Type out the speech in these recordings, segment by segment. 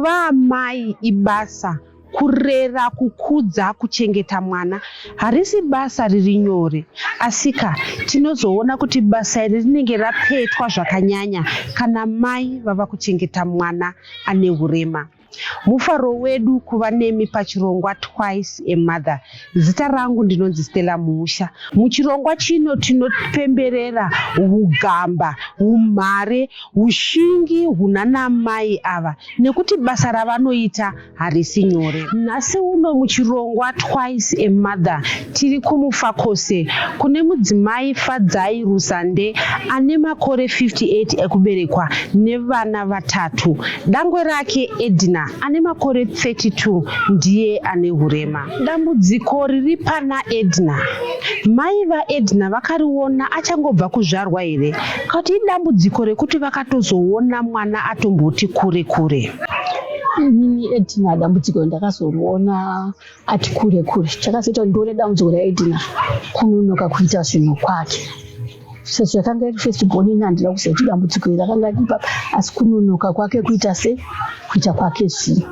Kuva amai ibasa, kurera, kukudza, kuchengeta mwana harisi basa riri nyore. Asika tinozoona kuti basa iri rinenge rapetwa zvakanyanya kana mai vava kuchengeta mwana ane hurema. Mufaro wedu kuva nemi pachirongwa Twice a Mother. Zita rangu ndinonzi Stella Muusha. Muchirongwa chino tinopemberera hugamba, humhare, hushingi hunanamai ava nekuti basa ravanoita harisi nyore. Nhasi uno muchirongwa Twice a Mother tiri kuMufakose kune mudzimai Fadzai Rusande ane makore 58 ekuberekwa nevana vatatu. Dangwe rake Edna ane makore 32 ndiye ane hurema. Dambudziko riri pana Edna. Mai vaEdna vakariona achangobva kuzvarwa here kati idambudziko rekuti vakatozoona mwana atomboti kure kure? Inini Edna dambudziko ndakazoriona ati kure kure. Chakazoita kuti ndione dambudziko raEdna kunonoka kuita zvinhu kwake. Sezvo yakanga iri first born ini handina kuziva kuti dambudziko iri rakanga riri papi asi kunonoka kwake kuita se kuita kwake zvinhu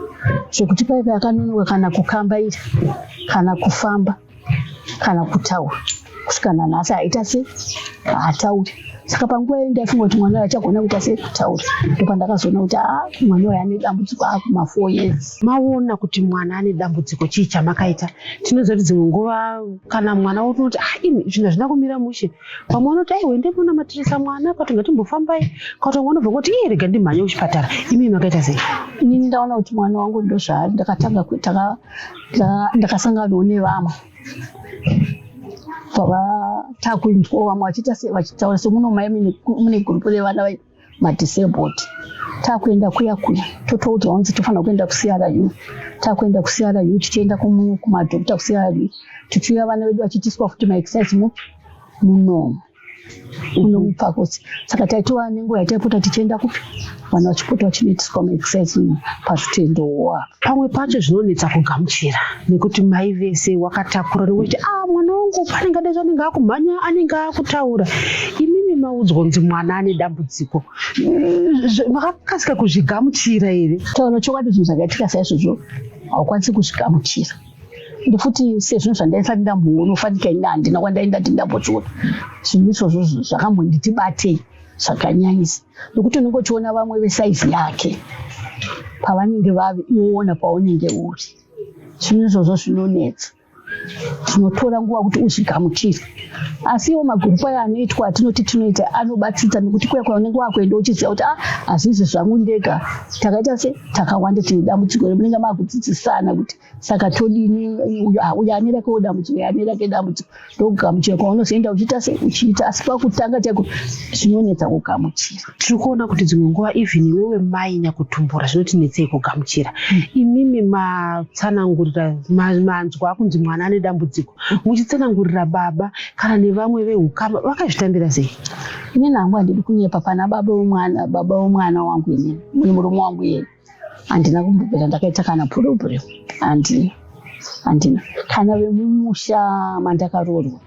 zvekuti paive akanonoka kana kukambaira kana kufamba kana kutaura kusvika nanhasi aita se haatauri saka panguva iyo ndaifunga kuti mwana uyo achagona kuita sei kutaura ndopandakazoona kuti a ah, mwana uyo ane dambudziko akuma four years maona kuti mwana ane dambudziko chii chamakaita tinoziva kuti dzimwe nguva kana mwana unoti ah imi zvinhu hazvina kumira mushe pamwe unoti aiwa ende munamatirisa mwana kati ngatimbofambai kati vamwe vanobva kuti iye rega ndimhanye kuchipatara imi makaita sei inini ndaona kuti mwana wangu ndozvaari ndakatanga ndakasanganawo nevamwe takuinzwa vamwe vachiita se vachitaura semuno mai mune gurupu revana madisabled takuenda kuya kuya totoudzwa kunzi tofanira kuenda kucru takuenda kucru tichienda kumadhokta kucru tichiuya vana vedu vachiitiswa futi maexercise mupi munomu unomupakutsi saka taitova nenguva yataipota tichienda kupi vanhu vachipota vachinoitiswa maexercise pazvitendo apa pamwe pacho zvinonetsa kugamuchira nekuti mai vese wakatakura nekuti a ah, mwana wangu panenge adai anenge akumhanya anenge akutaura imimi maudzwa kunzi mwana ane dambudziko makakasika kuzvigamuchira here taura chokwadi zvinhu zvakaitika saizvozvo haukwanisi kuzvigamuchira ende futi sezvinhu zvandaisati ndamboona fanika ini handina kwandaenda ti ndambochiona zvinhu izvozvo zvakambonditi batei zvakanyanyisa nekuti unenge uchiona vamwe vesaizi yake pavanenge vave iwoona paunenge uri zvinhu izvozvo zvinonetsa zvinotora nguva kuti uzvigamuchire asi iwo magurupu aya anoitwa atinoti tinoita anobatsiridza nekuti kuya kwaunenge wakuenda uchiziva kuti ah hazvizi zvangu ndega takaita se takawanda tine dambudziko remunenge makudzidzisana kuti saka todini uyu ah, ane rakewo dambudziko uyu ane rake dambudziko ndokugamuchira kwaunozoenda uchiita se uchiita asi pakutanga chaiko zvinonetsa kugamuchira tiri kuona kuti dzimwe nguva even iwewe mai nyakutumbura zvinotinetsei kugamuchira imimi matsanangurira manzwa kunzi mwana ane dambudziko muchitsanangurira baba kana nevamwe vehukama vakazvitambira sei inini hangu handidi kunyepa pana baba wemwana baba wemwana wangu inini mune murume wangu iyeye handina kumbobvira ndakaita kana problem handina handina kana vemumusha mandakaroorwa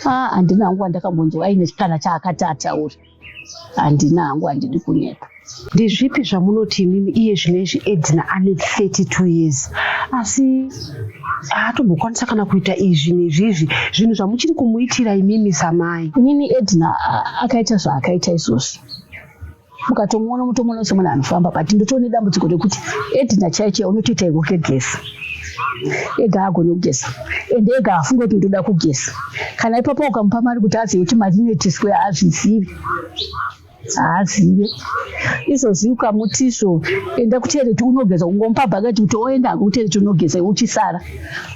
ah, handina hangu wandakambonzwa aine kana chaakati ataura handina hangu handidi kunyepa ndezvipi zvamunoti imimi iye zvino izvi edna ane 32 years asi haatombokwanisa kana kuita izvi nezvizvi zvinhu zvamuchiri kumuitira imimi samai inini edna akaita zvaakaita izvozvi mukatomuona mutomuona semunhu anofamba but ndotoone dambudziko rekuti edna chaiyo chaiyo unotoita iko kegesa ega agone kugeza ende ega afunge kuti ndoda kugeza kana ipapo ukamupa mari kuti azive kuti mari inoitiswe haazvizivi haazive izvozvi ukamuti izvo enda kutereti unogeza ungomupa bhaketi kuti oenda hako kutereti unogeza uchisara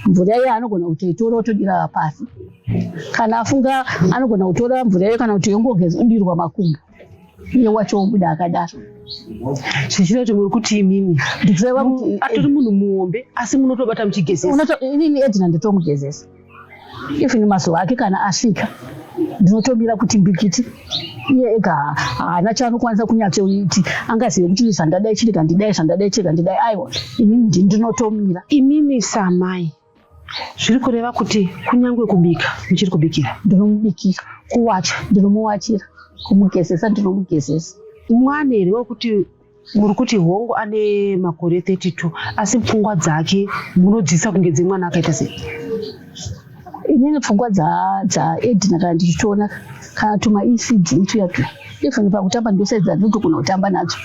mvura iye anogona kutoitora otodira pasi kana afunga anogona kutora mvura iyo kana kuti yongogeza udirwa makumbo iye wacho obuda akadaro zvichida kuti muri kuti imimi ndikureva kuti atori munhu muhombe asi munotobata muchigezesa inini edna ndotomugezesa even mazuva ake kana asvika ndinotomira kuti mbikiti iye ega haana chaanokwanisa kunyatsoiti angazive kuti zvandadai chirega ndidai zvandadai chirega ndidai aiwa inini ndinotomira imimi samai zviri kureva kuti kunyange kubika muchiri kubikira ndinomubikira kuwacha ndinomuwachira kumugezesa ndinomugezesa mwana here wekuti Muri kuti hongu ane makore 32 asi pfungwa dzake munodziisa kunge dzemwana akaita sei? Inini pfungwa dzaEdna kana ndichitoona kana tuma ECD tuya tuya even pakutamba ndosaidza ndinotogona kutamba nadzo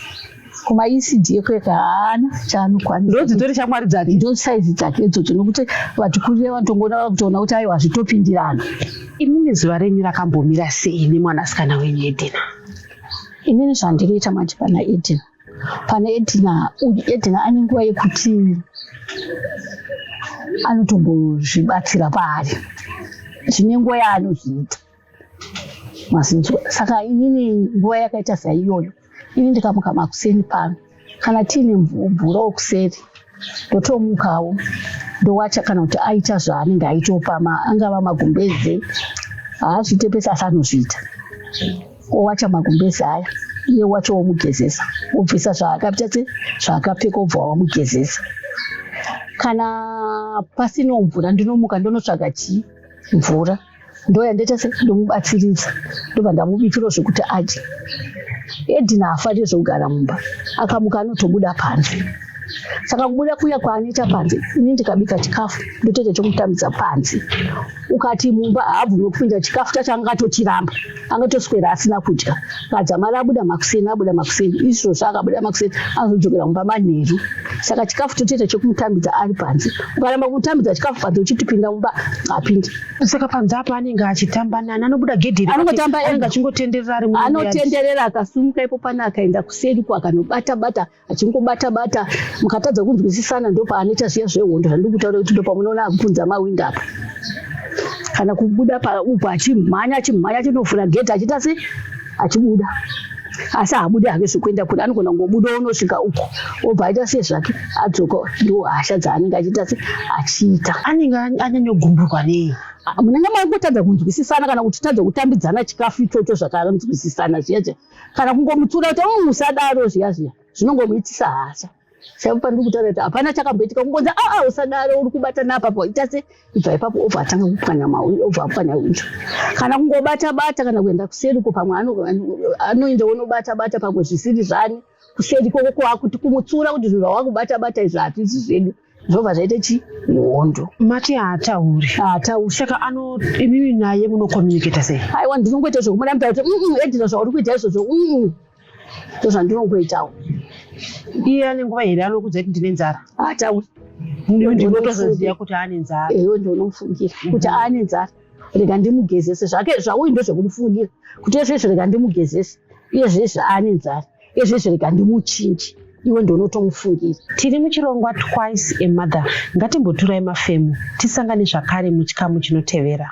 kuma ECD ekweka haana chaanokwanisa. Ndodzitori shamwari dzake. Ndo saizi dzake idzodzo nokuti vati kurire vanotongoona vakutoona kuti aiwa zvitopindirana. Imimi zuva renyu rakambomira sei nemwanasikana wenyu Edina? Inini zvandinoita manje pana Edina pana Edina uyu Edina ane nguva yekuti anotombozvibatsira paari zvine nguva yaanozviita mazinzwa saka inini nguva yakaita saiyoyo ini ndikamuka makuseni pano kana tiine mvura wokuseri ndotomukawo ndowacha kana kuti aita zvaanenge aitopama angava magumbeze haazviite pese asi anozviita owacha magumbeze aya iye wacho womugezesa wobvisa zvaakapita se zvaakapfeka wobva wamugezesa kana pasinawo mvura ndinomuka ndonotsvaga chii mvura Ndouya ndoita se ndomubatsiridza ndobva ndamubikirawo zvekuti adye. Edina haafarire zvekugara mumba akamuka anotobuda panze saka kubuda kuya kwaanoita panze ini ndikabika chikafu ndotoita chekutambidza panze ukati mumba haabvume kupinda chikafu chacho angatochiramba angatoswera asina kudya kadzamara abuda makuseni abuda makuseni izvozvo akabuda makuseni anozodzokera mumba manheru saka chikafu totoita chekumutambidza ari panze ukaramba kumutambidza chikafu panze uchiti pinda mumba haapindi Saka panze apo anenge achitamba nani anobuda gedhi iri Anongotamba anenge achingotenderera ari muno muyard. Anotenderera akasumuka ipo pane akaenda kuseri uko akanobata bata achingobata bata mukatadza kunzwisisana ndopaanoita zviya zvehondo zvandiri kutaura kuti ndopamunoona akupunza mawindo apa kana kubuda pa upo achimhanya achimhanya achinovhura gedhi achiita se achibuda asi haabude hake zvekuenda kure anogona kungobuda onosvika uko obva aita sei zvake adzoka ndo hasha dzaanenge achiita se achiita anenge anyanyogumburwa nei ah, munenge mangotadza kunzwisisana kana kutitadza kutambidzana chikafu ichocho zvakanzwisisana zviya zviya kana kungomutsura kuti oh, usadaro zviya zviya zvinongomuitisa hasha Chaipo pandiri kutaura kuti hapana chakamboitika kungonzi aa ah, ah, usadaro uri kubata napapo ita se ibva ipapo obva atanga kupwanya mawi obva apwanya windo kana kungobata bata kana kuenda kuseri uko pamwe anoenda onobata bata pamwe zvisiri zvani kuseri ikoko kwakuti kumutsura kuti zvinhu zvawakubata bata izvi hatisi zvedu zvobva zvaita chi hondo mati haatauri haatauri saka ano imimi naye munokomuniketa sei aiwa ndinongoita zvekumurambira kuti mm edina zvauri kuita izvozvo mm ndozvandinongoitawo iye ane nguva here anokudza kuti ndine nzara haatauri ndinotozoziva kuti ane nzara ewe ndinomufungira kuti ane nzara rega ndimugezese zvake zvauyu ndozvekumufungira kuti izvezvi rega ndimugezese iye zvezvi ane nzara iye zvezvi rega ndimuchinje iwe ndonotomufungira tiri muchirongwa twice a mother ngatimboturai mafemo tisangane zvakare muchikamu chinotevera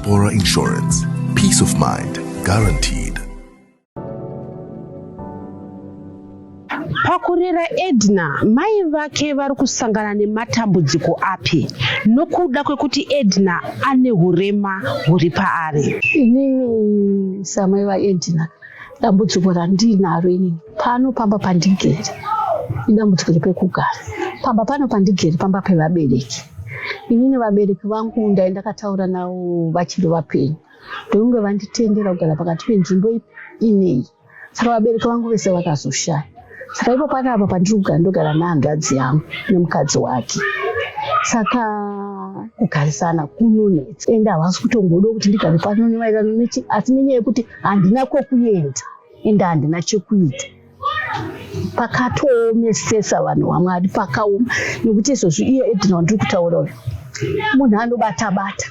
Diaspora Insurance. Peace of mind guaranteed. Pakurera Edna, mai vake vari kusangana nematambudziko api nokuda kwekuti Edna ane hurema huri paari? Inini samai vaEdna Dambudziko randinaro inini pano pamba pandigere idambudziko repekugara. Pamba pano pandigere pamba pevabereki. Inini vabereki vangu ndai ndakataura navo vachiri vapenyu ndokunge vanditendera kugara pakati penzvimbo ineyi. Saka vabereki vangu vese vakazoshaya. Saka ipo panapa pandiri kugara ndogara nehanzvadzi yangu nemukadzi wake. Saka kugarisana kunonetsa ende havasi kutongoda kuti ndigare pano nemaererano nechi asi nenyaya yekuti handina kwekuenda ende handina chekuita pakatoomesesa vanhu vamwari pakaoma nekuti izvozvi iye edina wandiri kutaura uyu munhu anobata bata.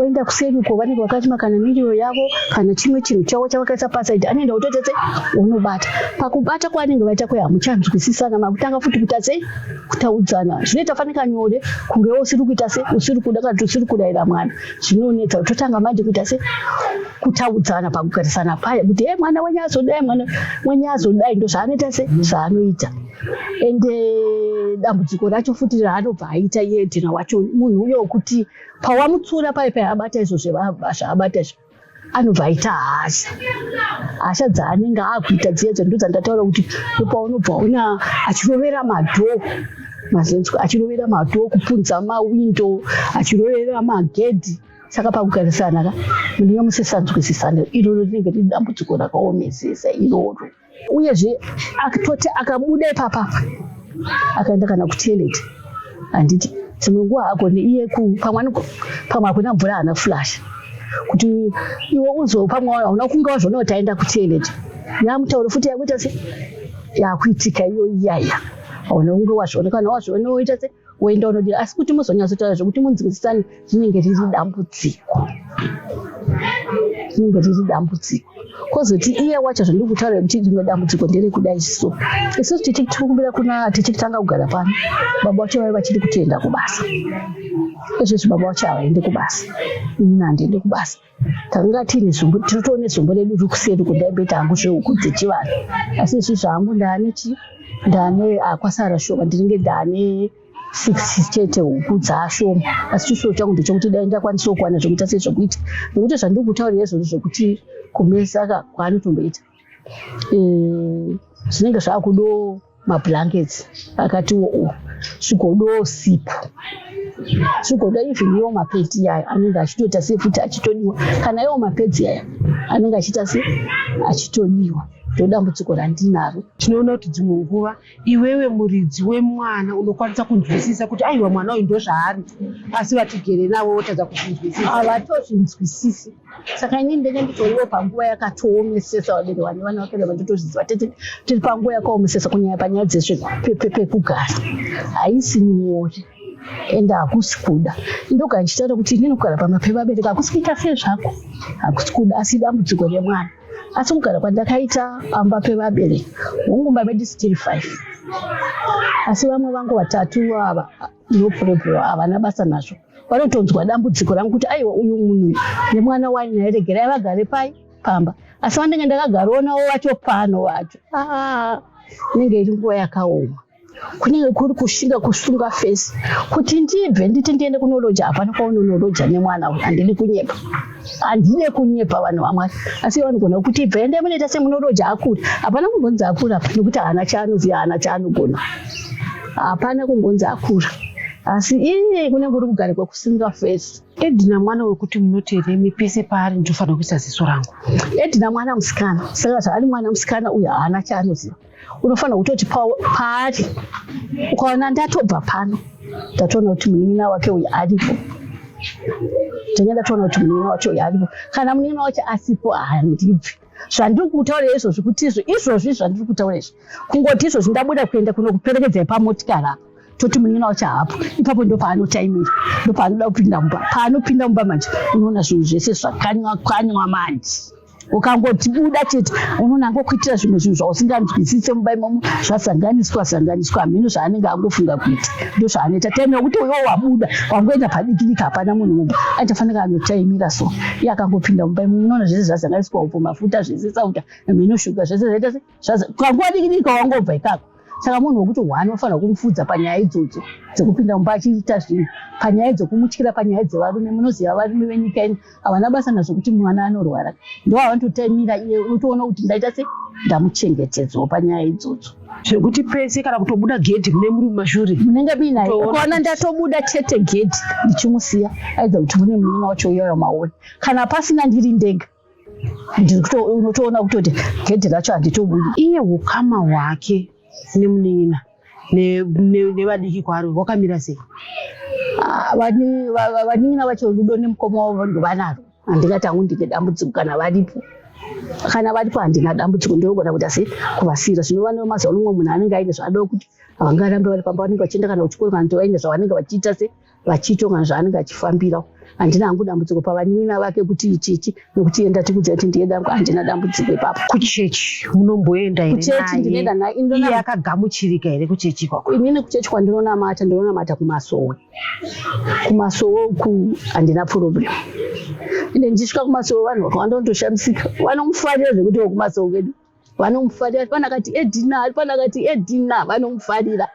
Oenda kuseri uko vanenge vakatima kana miriwo yavo kana chimwe chinhu chavo chavakaisa pasaidi, anoenda kutoita sei, unobata. Pakubata kwaanenge vaita kuya hamuchanzwisisana, makutanga futi kuita sei, kutaudzana. Zvinoita fanika nyore kunge usiri kuita sei, usiri kuda kana kuti usiri kurayira mwana. Zvinonetsa kutotanga manje kuita sei, kutaudzana pakugarisana paya kuti e mwana wenyu azodai, mwana wenyu azodai, ndozvaanoita sei, zvaanoita. Ende dambudziko racho futi raanobva aita iye Dhina wacho, munhu uyo wekuti pawamutsura paye paye abata izvo zvaabata izvo, anobva aita hasha. Hasha dzaanenge akuita dziya dzo ndodzandataura kuti ndopaunobva ona achirovera madhoo, mazinzwa, achirovera madhoo, kupunza mawindo, achirovera magedhi. Saka pakugarisana ka munenge musisanzwisisane, iroro rinenge riri dambudziko rakaomesesa iroro. Uyezve akatoti akabuda ipapapa akaenda kana kutoilet, handiti dzimwe nguva haagoni iye pamwe pamwe hakuna mvura, haana flash kuti iwe uzo pamwe hauna kunge wazviona kuti aenda kutoilet, yamutauro futi yakuita se yakuitika iyo iyaya, hauna kunge wazviona. Kana wazviona woita se woenda unodira, asi kuti muzonyatsotaura zvekuti munzwisisane rinenge riri dambudziko, rinenge riri dambudziko. Kozoti iye wacho zvandiri kutaura kuti rimwe dambudziko nderekudai so, isusu tichikumbira kuna tichitanga kugara pano, baba vacho vaiva vachiri kutoenda kubasa. Izvezvi baba vacho havaende kubasa, inini handiende kubasa. Tanga tiine zumbu, tinotoone zumbu redu riri kuseri kundaimbeta hangu zvehuku dzechivanhu, asi izvi zvangu ndaane chi ndaane kwasara shoma, ndinenge ndaane 6 chete huku dzaashoma. Asi chishuwo changu ndechekuti dai ndakwanisawo kuwana zvekuita sezvekuita, nekuti zvandiri kutaurira izvozvo zvekuti kumesa ka kwaanotomboita zvinenge zvakudo mablankets akatiwo o zvigodowo sipo, zvigoda even iwo mapedzi yayo anenge achitoita sei futi achitodiwa, kana iwo mapedzi aya anenge achiita sei achitodiwa. Ndodambudziko randinaro. Tinoona kuti dzimwe nguva iwewe muridzi wemwana unokwanisa kunzwisisa kuti aiwa mwana uyu ndozvaari, asi vatigere navo votadza kuzvinzwisisa. Havatozvinzwisisi. Saka inini ndenge nditoriwo panguva yakatoomesesa, vabereki vane vana vakareba ndotozviziva, tete tiri panguva yakaomesesa kunyanya panyaya dzezvepekugara, haisi nyore ende hakusi kuda. Ndoga ndichitaura kuti inini kugara pamba pevabereki hakusi kuita sei zvako, hakusi kuda, asi dambudziko remwana. Asi kugara kwandakaita pamba pevabereki, hongu mumba medu tiri 5, asi vamwe vangu vatatu ava no problem, havana basa nazvo. Vanotonzwa dambudziko rangu kuti aiwa uyu munhu nemwana wani naye regerai vagare pai pamba, asi vandenge ndakagarawo navo vacho pano vacho inenge iri nguva yakaoma, kunenge kuri kushinga kusunga fesi kuti ndibve nditi ndiende kunoloja. Hapana kwaunonoloja nemwana uyu. Handidi kunyepa, handide kunyepa vanhu vamwari, asi vanogona kuti ibva ende munoita semunoloja akura. Hapana kumbonzi akura apa, nekuti haana chaanoziva, haana chaanogona, hapana kumbonzi akura, asi iye kunenge kuri kugara kwekusunga fesi. Edina mwana wekuti munoti here imi pese paari ndinofanira kuisa ziso rangu? Edina mwana musikana, saka zvaari mwana musikana uyu haana chaanoziva. Unofanira kutoti paari ukaona ndatobva pano, ndatoona kuti munin'ina wake uyu aripo, ndinge ndatoona kuti munin'ina wacho uyu aripo. Kana munin'ina wacho asipo handibvi. Zvandiri kutaura izvozvi kuti izvo izvozvi zvandiri kutaura izvi, kungoti izvozvi ndabuda kuenda kunokuperekedzai pamotikari apa, toti munin'ina wacho haapo ipapo, ndopaanotaimira, ndopaanoda kupinda mumba. Paanopinda mumba manje unoona zvinhu zvese zvakanywa kanywa manje. Ukangoti buda chete unoona angokuitira zvimwe zvinhu zvausinganzwisise mumba imomo, zvasanganiswa sanganiswa, hameno zvaanenge angofunga kuita, ndozvaanoita. Time yekuti uyo wabuda wangoenda padikidiki, hapana munhu mumba, aitofanira anotaimira so iye akangopinda mumba imomo unoona zvese zvasanganiswa, upfu, mafuta, zvese, sauta, hameno shuga, zvese zvaita se kanguva dikidiki kawangobva ikako. Saka munhu wekuti hwani unofanira kumufudza panyaya idzodzo dzekupinda mumba achiita zvinhu, panyaya dzekumutyira, panyaya dzevarume. Munoziva varume venyika ino havana basa nazvo kuti mwana anorwara, ndo avanototaimira iye, unotoona kuti ndaita se ndamuchengetedzwa panyaya idzodzo. Zvekuti pese kana kutobuda gedhi mune muri mumashure munenge muinaye, ukaona ndatobuda chete gedhi ndichimusiya, aidza kuti mune munin'ina wacho uyayo maone, kana pasina ndiri ndega unotoona kutoti gedhi racho handitobudi. Iye ukama hwake nemunin'ina nevadiki kwaari wakamira sei? Vanin'ina vacho rudo nemukoma wavo ndovanaro, handingati hangu ndine dambudziko kana varipo. Kana varipo handina dambudziko, ndinogona kuita sei kuvasiyira. Zvinova nemazuva ano umwe munhu anenge aine zvaanoda kuti havangarambi vari pamba, vanenge vachienda kana kuchikoro kana kuti vaine zvavanenge vachiita se vachiita kana zvaanenge achifambira. Handina hangu dambudziko pavanin'ina vake kuti ichichi nekuti iye ndatikudza kuti ndiye dangu, handina dambudziko ipapo. Kuchechi munomboenda here Kuchechi naye? ndinoenda naye. Iye akagamuchirika here kuchechi ikoko? Inini kuchechi kwandinonamata, ndinonamata kumasowe. Kumasowe uku handina problem. Ende ndichisvika kumasowe vanhu vakawanda vanotoshamisika, vanomufarira zvekuti wekumasowe kwedu vanomufarira. Pane akati Edina, pane akati Edina, vanomufarira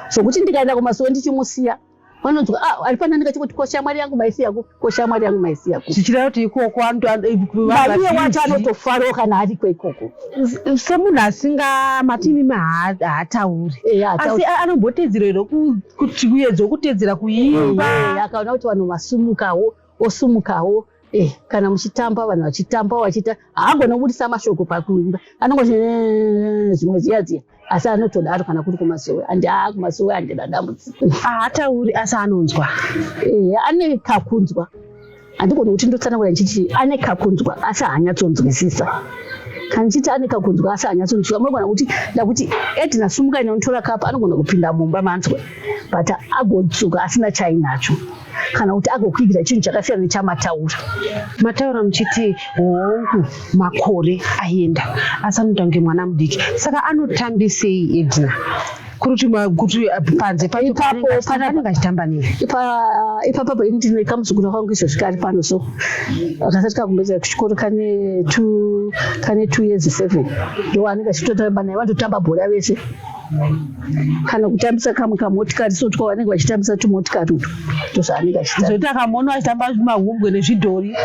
zvokuti ndikaenda kumasowe ndichimusiya vanonzwa ah, ari pana ndikati kuti ko shamwari yangu maisiya ku ko shamwari yangu maisiya ku zvichireva kuti ikoko naiye wacho anotofarawo kana ariko ikoko semunhu asinga mati imimi haatauri asi anombotedzera here kuti kuedza kutedzera kuimba akaona kuti vanhu vasumukawo osumukawo Eh, kana muchitamba vanhu vachitamba vachiita haagona kubudisa mashoko pakuimba anongoti eh, zvimwe ziya ziya asi anotodaro kana kuri kumasowe andi aa kumasowe handina dambudziko haatauri asi anonzwa eh, ane kakunzwa handigoni kuti ndotsanangura ndichiti ane kakunzwa asi haanyatsonzwisisa kana ndichiti ane kakunzwa asi haanyatsonzwisisa munogona kuti ndakuti edna sumuka inonotora kapu anogona kupinda mumba manzwa but agodzoka asina chainacho kana kuti agokuigira chinhu chakasiyana nechamataura. Mataura muchiti hongu makore aenda asi anoita kunge mwana mudiki saka anotambisei Edna kuti kuti panze pacho Ipapo panenge achitamba nei? Ipapo ini ndine kamuzukuru kangu izvozvi kari pano so akasati kakumbedza kuchikoro kane 2 years 7 ndo anenge achitotamba naye vanototamba bhora vese kana kutambisa kamwe kamotikari so twa vanenge vachitambisa tumotikari utwo ndozvaanenge achiita Zvoita akamuona achitamba mahumbwe nezvidhori.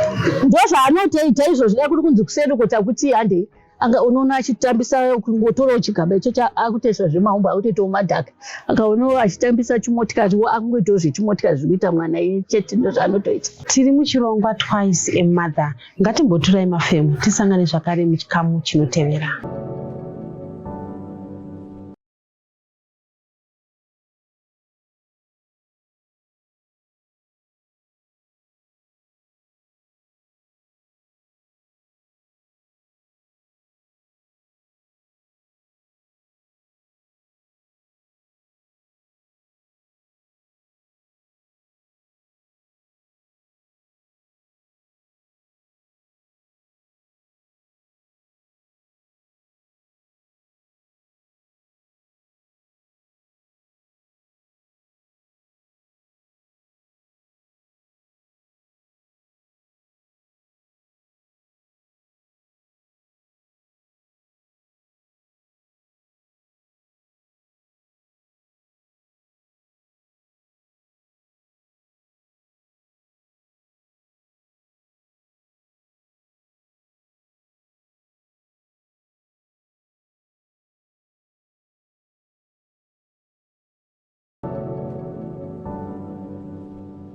Ndozvaanotoita izvozvo dai kuri kunzi kuseri uko takuti handei anga unoona achitambisa kungotorawo chigaba icho akutoisa zvemahumbwe akutoitawo madhaka akaonawo achitambisa chimotikariwo akungoitawo zvechimotikari zviri kuita mwana iye chete ndozvaanotoita. Tiri muchirongwa Twice a Mother. Ngatimboturai mafemo tisangane zvakare muchikamu chinotevera.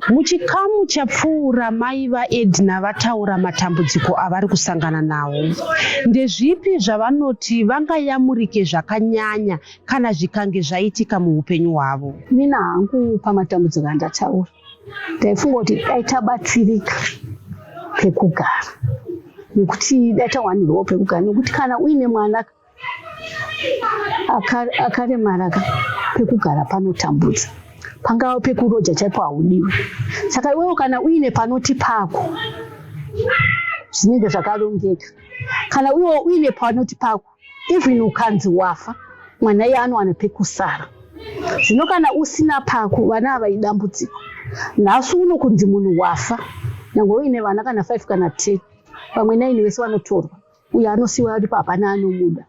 Muchikamu chapfuura mai vaEdna vataura matambudziko avari kusangana nawo. Ndezvipi zvavanoti vangayamurike zvakanyanya kana zvikange zvaitika muupenyu hwavo? Mina hangu pamatambudziko andataura ndaifunga kuti dai tabatsirika pekugara nekuti dai tawanirwawo pekugara nekuti kana uine mwana akaremara ka pekugara panotambudza pangava pekuroja chaipo haudiwi saka iwewo kana uine panoti pako zvinenge zvakarongeka kana uiwo uine panoti pako Even ukanzi wafa mwana iye anowana pekusara. Zvino kana usina pako vana ava idambudziko. Nhasi uno kunzi munhu wafa nyangwe uine vana kana 5 kana 10 vamwe 9 vese vanotorwa uyo anosiiwa aripo hapana anomuda.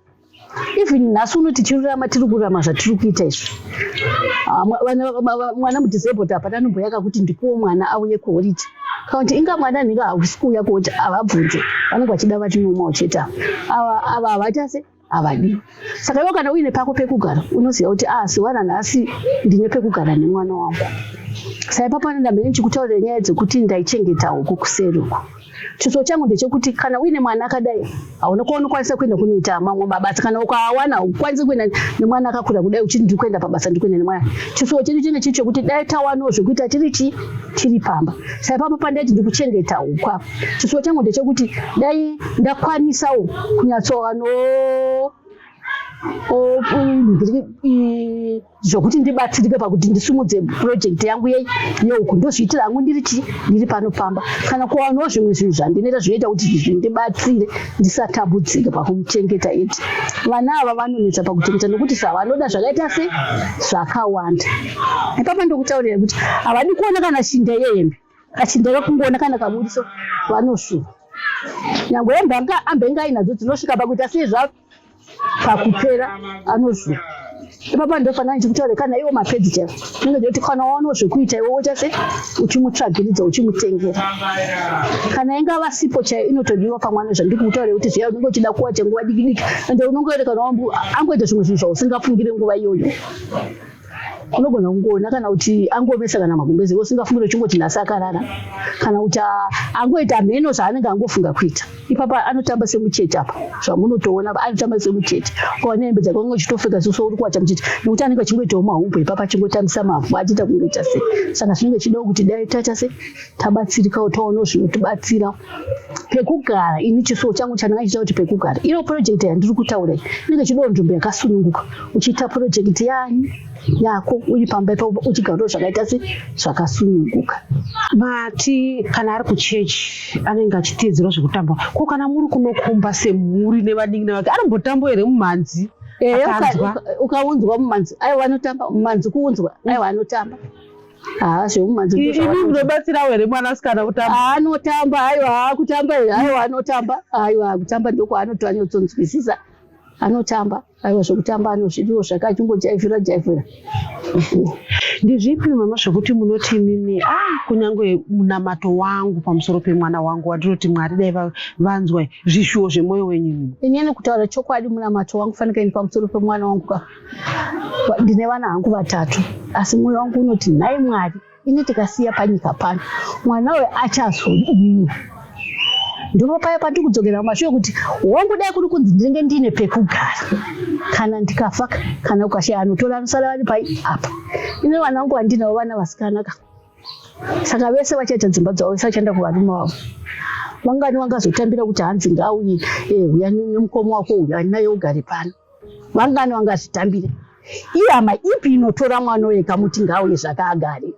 Even nhasi uno tichirurama tiri kururama zvatiri kuita izvi. Ah, mwana mudisabled hapana anomboyaka kuti ndipuwo mwana auye kuholiday. Kana kuti inga mwana nhinga hausi kuuya kuti havabvunze vanenge vachida vachinomawo chete ava ava havaita se havadiwi saka iwe kana uine pako pekugara unoziva kuti ah zuva ranhasi ndine pekugara nemwana wangu saka ipapo ndamene ndichikutaurira nyaya dzekuti ndaichengeta huku kuseri uku Chishuwo changu ndechekuti kana uine mwana akadai hauna kwaunokwanisa kuenda kunoita mamwe mabasa kana ukawana haukwanisi kuenda nemwana akakura kudai uchiti ndiri kuenda pabasa ndiri kuenda nemwana. Chishuwo chedu chinenge chiri chekuti dai tawanawo zvekuita tiri chii tiri pamba. Saka ipapo pandaiti ndiri kuchengeta huku apa chishuwo changu ndechekuti dai ndakwanisawo kunyatsowanawo. Zvokuti ndibatsirike pakuti ndisimudze project yangu yei yehuku, ndozviitira hangu ndiri chii, ndiri pano pamba, kana kuwanawo zvimwe zvinhu zvandinoita zvinoita kuti zvindibatsire ndisatambudzike pakumuchengeta. Iti vana ava vanonetsa pakuchengeta nokuti zvavanoda zvakaita se zvakawanda. Ipapa ndokutaurira kuti havadi kuona kana shinda yehembe, kachinda kakungoona kana kaburiso vanoshuva. Nyangwe hembe ambenge ainadzo dzinosvika pakuita sei zva pakupera, anozvuva. Ipapa ndofanira ndichikutaura kana iwo mapedzi chaivo inenge ndoti kana waonawo zvekuita iwe woita se uchimutsvagiridza, uchimutengera. Kana ingava sipo chaiyo inotodiwa pamwana. Zvandiri kukutaura kuti zviya unenge uchida kuwacha nguva diki diki, ende unongoerekana angoita zvimwe zvinhu zvausingafungire nguva iyoyo. Unogona kungoona kana kuti angomesa kana magumbeze, usingafungire, uchingoti nhasi akarara, kana kuti angoita mheno zvaanenge angofunga kuita. Ipapa anotamba semucheche apa, zvamunotoona anotamba semucheche. Ukaona hembe dzake unenge uchitofeka suso uri kuwacha mucheche, nekuti anenge achingoitawo mahumbwe ipapa, achingotambisa mavhu, achiita kunge ita sei. Saka zvinenge chidawo kuti dai taita se tabatsirikawo, taonawo zvinotibatsira pekugara. Ini chisuwo changu chandanga chiita kuti pekugara, iyo project yandiri kutaura iyi inenge ichidawo nzvimbo yakasununguka, uchiita project yani yako uri pamba ipapo, uchigarawo zvakaita se zvakasununguka. Mati kana ari kuchechi anenge achiteedzerwa zvekutamba. Ko kana muri kunokumba semhuri nevanin'ina vake, anombotambawo here mumhanzi? Akanzwa? Ukaunzwa mumhanzi, aiwa, anotamba mumhanzi. Kuunzwa, aiwa, anotamba. Haa, zvemumhanzi. Imi munobatsirawo here mwanasikana kutamba? Anotamba, aiwa, kutamba, aiwa, anotamba, aiwa, kutamba ndokwaanotonyatsonzwisisa. Anotamba, aiwa, zvekutamba anozvidiwo zvake, achingojaivhira jaivhira. Ndezvipi, mama, zvekuti munoti imimi, ah, kunyange munamato wangu pamusoro pemwana wangu wandinoti Mwari dai vanzwa zvishuwo zvemwoyo wenyu imimi? Inini kutaura chokwadi, munamato wangu fanika ini pamusoro pemwana wangu ka, ndine vana hangu vatatu, asi mwoyo wangu unoti, nhai Mwari, ini tikasiya panyika pano, mwana uyu achazodini? Ndipo paya pandiri kudzokera mumashure kuti wangu dai kuri kunzi ndinenge ndiine pekugara kana ndikafa, kana ukashaya anotora, anosara vari pai apa? Ine vana vangu vandinavo, vana vasikana ka, saka vese vachaita dzimba dzavo, vese vachaenda kuvarume vavo. Vangani vangazotambira kuti hanzi ngauye, uya nemukoma wako, uya naye ugare pano? Vangani vangazvitambire? Ihama ipi inotora mwana uye kamuti ngauye zvake agare?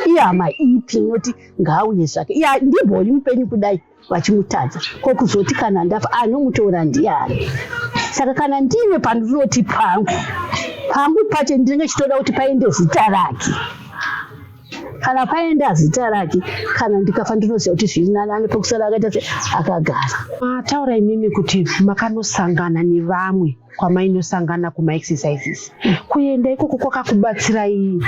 Ihama ipi inoti ngauye zvake? Iya ndimbori mupenyu kudai vachimutadza, ko kuzoti kana ndafa, anomutora ndiani? Saka kana ndine pandinoti pangu, pangu pacho ndinenge chitoda kuti paende zita rake. Kana paenda zita rake, kana ndikafa ndinoziva kuti zviri nani, ane pekusara akaita se akagara. Mataura imimi kuti makanosangana nevamwe kwamainosangana kumaexercises. Kuenda ikoko kwakakubatsirai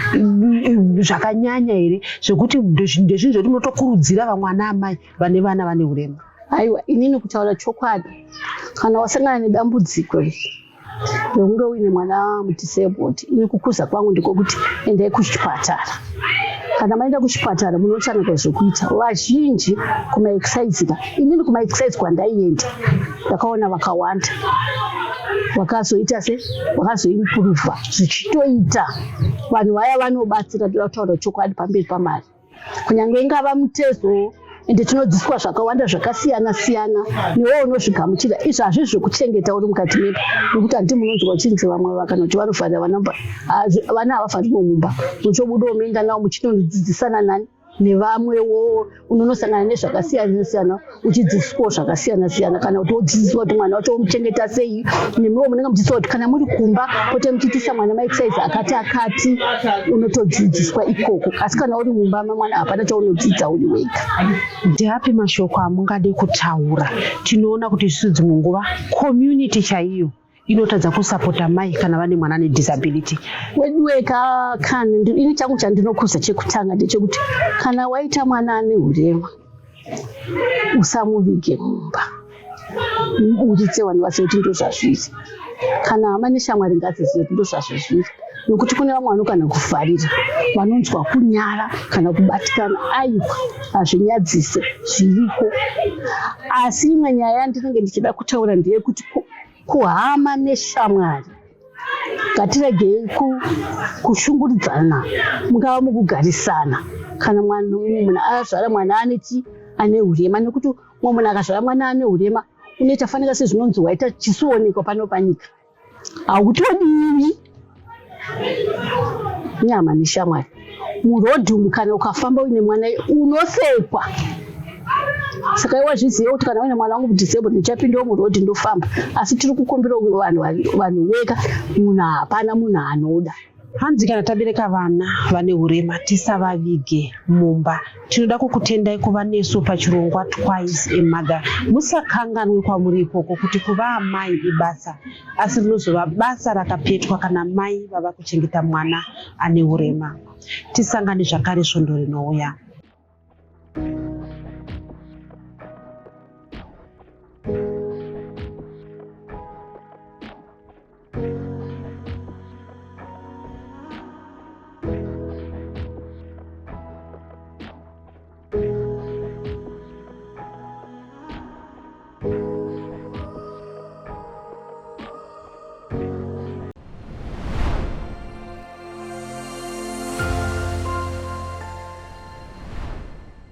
zvakanyanya here, zvekuti ndezvinhu zvekuti munotokurudzira vamwe ana amai vane vana vane urema? Aiwa, inini kutaura chokwadi, kana wasangana nedambudziko iri rekunge uine mwana mudisabled, ini kukuza kwangu ndikokuti endai kuchipatara. Kana maenda kuchipatara munotsvaga zvekuita. Vazhinji kumaexercise ka, inini kumaexercise kwandaienda ndakaona vakawanda vakazoita se vakazoimprova zvichitoita. Vanhu vaya vanobatsira, ndoda kutaura chokwadi pamberi pamari, kunyange ingava mutezo, ende tinodzidziswa zvakawanda zvakasiyana siyana, newe unozvigamuchira. Izvi hazvisi zvekuchengeta uri mukati memba, nekuti handiti munonzwa chinzi vamwe kana kuti vanofarira vana mumba, vana havafariri mumba. Muchobudawo moenda navo muchinodzidzisana nani nevamwewo, unonosangana nezvakasiyana siyana, uchidzidziswawo zvakasiyana siyana, kana kuti wodzidziswa kuti mwana wacho womuchengeta sei. Nemiwo munenge muchidzidziswa kuti kana muri kumba pote muchiitisa mwana maexercise akati akati, unotodzidziswa ikoko. Asi kana uri mumba mamwana hapana chaunodzidza uri wega. Ndeapi mashoko amungade kutaura? Tinoona kuti isusu dzimwe nguva community chaiyo inotadza kusapota mai kana vane mwana nedisability. Weduwe kana ini changu chandinokuza chekutanga ndechekuti kana waita mwana ane urema, usamuvige mumba, muburitse vanhu vazive kuti ndozvazviri. Kana hama neshamwari ngadzizive kuti ndozvazvizviri, nokuti kune vamwe vanokana kuvharira, vanonzwa kunyara kana kubatikana. Aiwa, hazvinyadzise, zviriko. Asi imwe nyaya yandinenge ndichida kutaura ndeyekuti kuhama neshamwari, ngatiregei kushungurudzana, mungava mukugarisana, kana mumwe munhu azvara mwana ane chi ane urema, nekuti mumwe munhu akazvara mwana ane urema unoita fanika sezvinonzi waita chisionekwa pano panyika. Hautodiwi nyama neshamwari murodhi umu. Kana ukafamba uine mwana unosekwa. Saka iwe wazviziva kuti kana uine mwana wangu disabled, ndichapindawo murodhi ndofamba. Asi tiri kukumbira vanhu, vanhu weka, munhu hapana munhu anoda. Hanzi kana tabereka vana vane urema, tisavavige mumba. Tinoda kukutendai kuva nesu pachirongwa Twice a Mother. Musakanganwe kwamuri ikoko kuti kuva amai ibasa, asi rinozova basa rakapetwa kana mai vava kuchengeta mwana ane urema. Tisangane zvakare svondo rinouya.